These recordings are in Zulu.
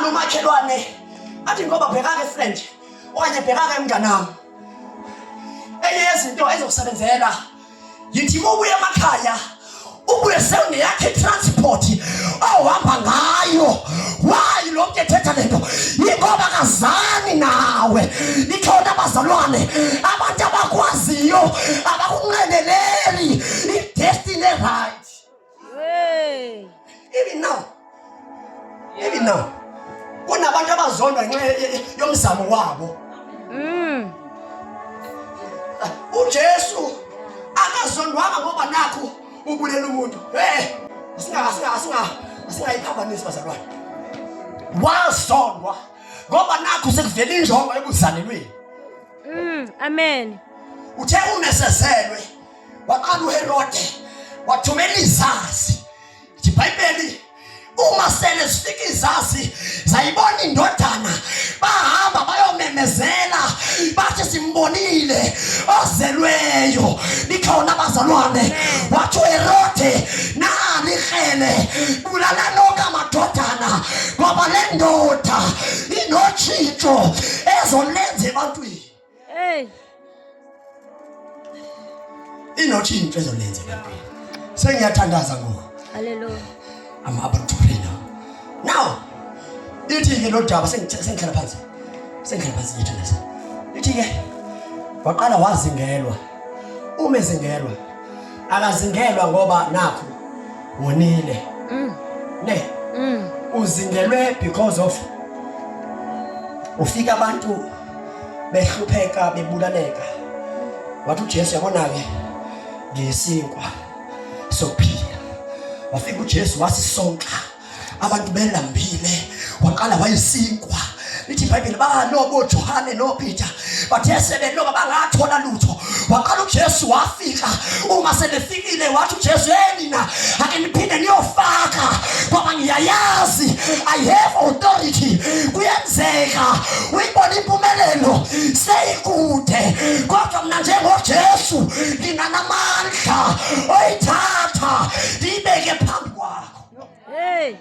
Aqala umakhelwane athi ngoba bheka-ke friend okanye bheka-ke mnganami. Enye yezinto ezokusebenzela yithi uma ubuya emakhaya ubuye sewuneyakhe transport ohamba ngayo. Why lo muntu ethetha lento? Yingoba akazani nawe. Ikhona abazalwane abantu abakwaziyo abakunqeneleli i-destiny right. Hey. Even now. Even now. Kunabantu abazondwa ngenxa yomzamo wabo. UJesu akazondwanga ngoba nakhu ubulela umuntu. Hey, singa singa singa singayiphambanisi bazalwane. Wazondwa ngoba nakhu sekuvela injongo ebuzalelweni. Amen. Uthe umesezelwe waqala uHerode wathumela izazi. IBhayibheli uma sele zifika izazi zayibona indodana bahamba bayomemezela bathi simbonile ozelweyo. Likhona abazalwane, wathi uHerode nali ikrele, bulala lonke amadodana ngoba le ndoda inotshintsho ezolenza ebantwini. Hey. Inotshintsho ezolenza ebantwini. Sengiyathandaza ngoku. Hallelujah. I'm about to pray now. Now, ithi ke lo daba sengihlala phansi. Sengihlala phansi ngiyathandaza. Ithi ke waqala wazingelwa. Uma ezingelwa akazingelwa ngoba nakhu wonile. Ne. Uzingelwe because of ufika abantu behlupheka bebulaleka. Wathi uJesu yabona ke ngiyisinkwa sokuphila. Wafika uJesu wasisonka abantu belambile, waqala wayisinkwa. Lithi iBhayibheli balobo oJohane noPeter bathe sebeloba bangathola lutho. Waqala uJesu wafika, uma sebefikile wathi uJesu, hey nina ake niphinde niyofaka ngoba ngiyayazi I have authority. Kuyenzeka uyibona impumelelo seyikude, kodwa mina njengoJesu nginanamandla oyithatha ndiyibeke phambi kwakho. Hey.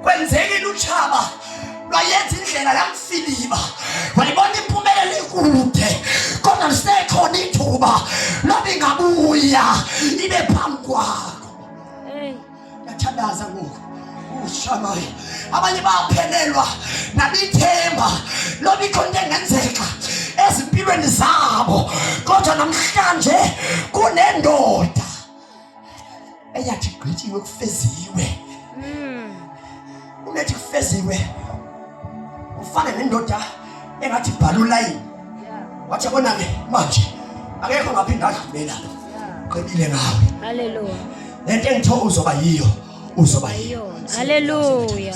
Kwenzekile utshaba lwayenza indlela yamfiliba, wayibona impumelelo ikude, kodwa lisekhona ithuba loba ingabuya ibe phambi kwakho. Hey. Yathandaza ngoku ushamaye. Abanye baphelelwa nabithemba loba ikhona into engenzeka ezimpilweni zabo, kodwa namhlanje kunendoda eyathi gqitshiwe kufeziwe. Unethi kufeziwe ufana nendoda engathi bhala ulayini. Wathi yabona ke manje akekho ngaphinda adlule lapha, qebile ngawe. Hallelujah. Lento engitho uzoba yiyo, uzoba yiyo. Hallelujah.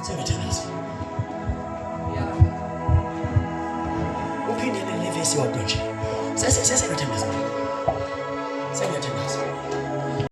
Sengithandaza. Uphinde le vesi yodwa nje. Sese sese ngathandaza.